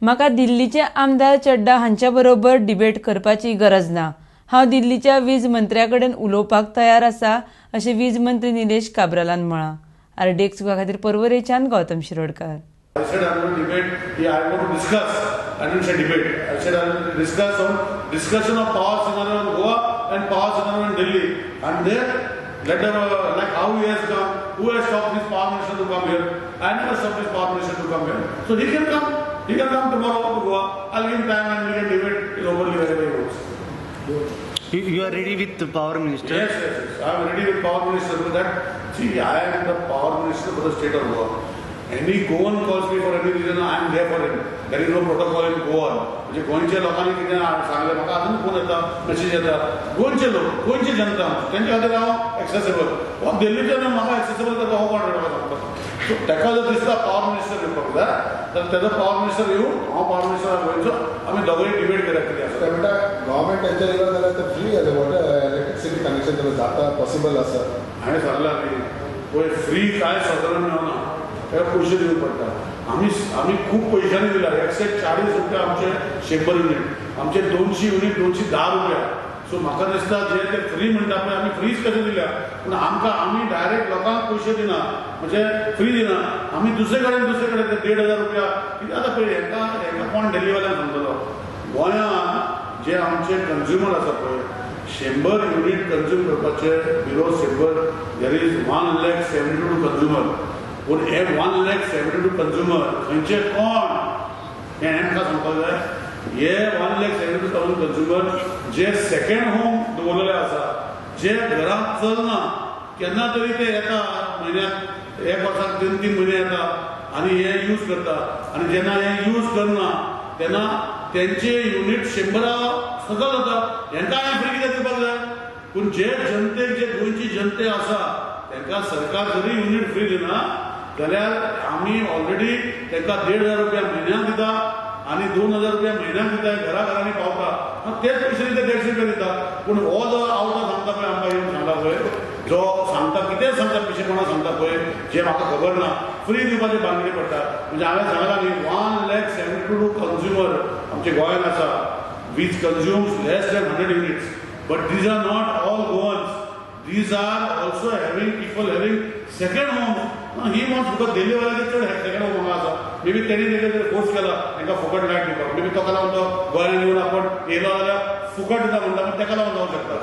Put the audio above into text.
म्हाका दिल्लीचे आमदार चड्डा हांच्या बरोबर डिबेट करपाची गरज ना. हांव दिल्लीच्या वीज मंत्र्या कडेन उलोवपाक तयार आसा, अशें वीज मंत्री निलेश काब्रालान म्हळां. आरडीएक्स खातीर पर्वरेच्यान Gautam Shirodkar. I said I will debate, yeah, I want to discuss. I didn't say debate. I said I will discuss on discussion of power scenario in Goa and power scenario in Delhi. And there, let them, like how he has come, who has stopped his power minister to come here? I never stopped his power minister to come here. So he can come. He can come tomorrow to Goa. I'll give him time and we can debate openly wherever he wants. You are ready with the power minister? Yes. I am ready with power minister. For that, see, I am the power minister for the state of Goa. Any Goan calls me for any reason, I am there for him. There is no protocol in Goa. म्हणजे गोंयच्या लोकांनी कितें सांगलें, म्हाका अजून phone येता, message येता. गोंयचे लोक, गोंयची जनता, तेंच्या खातीर हांव एक्सेसेबल. हो दिल्लीचे म्हाका एक्सेसेबल करता, हो कोण म्हाका सांगता? सो ताका जर दिसता पावर मिनिस्टर येवपाक जाय तर तेजो पावर मिनिस्टर येवन, हांव पावर मिनिस्टर गोंयचो, आमी दोगूय डिबेट करया कितें आसा. ते म्हणटा गव्हर्मेंट तेंच्या येयलो जाल्यार ते फ्री वॉटर इलेक्ट्रिसिटी कनेक्शन जाल्यार जाता, पॉसिबल आसा. हांवें सांगलां न्ही पळय, फ्री कांय साधन मेळना, ताका पयशे दिवंक पडटा. आमी खूब पयशांनी दिला. 140 रुपया आमचे 100 युनीट, आमचे 200 युनीट 210 रुपया. सो म्हाका दिसता जे ते फ्री म्हणटा पळय, आमी फ्रीच कशे दिल्या, पूण आमकां आमी डायरेक्ट लोकांक पयशे दिना, म्हणजे फ्री दिना. आमी दुसरे कडेन ते 1500 रुपया कितें. आतां पळय, हेंकां कोण दिल्लीवाल्यांक सांगतलो? गोंयांत जे आमचे कंज्युमर आसा पळय, 100 युनीट कंज्यूम करपाचे below 100, there is 1,72,000 consumer. पूण हे 1,72,000 कंज्युमर खंयचे कोण हें आमकां सांगपाक जाय. हे 1,72,000 कंज्युमर जे सेकंड होम दवरलेले आसा, जे घरांत चलना, केन्ना तरी ते येता, म्हयन्याक एक वर्साक 3-3 म्हयने येता आनी हे यूज करता. आनी जेन्ना हे यूज करना तेन्ना तेंचे युनीट 100 सकल जाता. हेंकां हांवें फ्री कित्याक दिवपाक जाय? पूण जे जनतेक, जे गोंयची जनते आसा, तांकां सरकार जरी युनीट फ्री दिना जाल्यार आमी ऑलरेडी तांकां 1500 रुपया म्हयन्याक दिता आनी 2000 रुपया म्हयन्याक दिता, घरा घरांनी पावता. तेच पयशे ते 150 रुपया दिता. पूण हो जो आवता सांगता पळय, आमकां येवन सांगता पळय, जो सांगता कितें सांगता, पिशेपणां सांगता पळय, जे म्हाका खबर ना, फ्री दिवपाचे बांगडी पडटा. म्हणजे हांवें सांगलां न्ही, 1,72,000 कंज्युमर आमच्या गोंयांत आसा which consumes less than 100 units. But these are not all Goans. These are also having people having second homes. Now he wants, because दिल्लीवाल्याचे चड सेकंड होम हांगा आसा. मे बी तेणी तेका फोर्स केला तांकां फुकट लायट दिवपाक. मे बी ताका लागून तो गोंयांत येवन आपण येयलो जाल्यार फुकट दिता म्हणटा, पण ताका लागून जावंक शकता.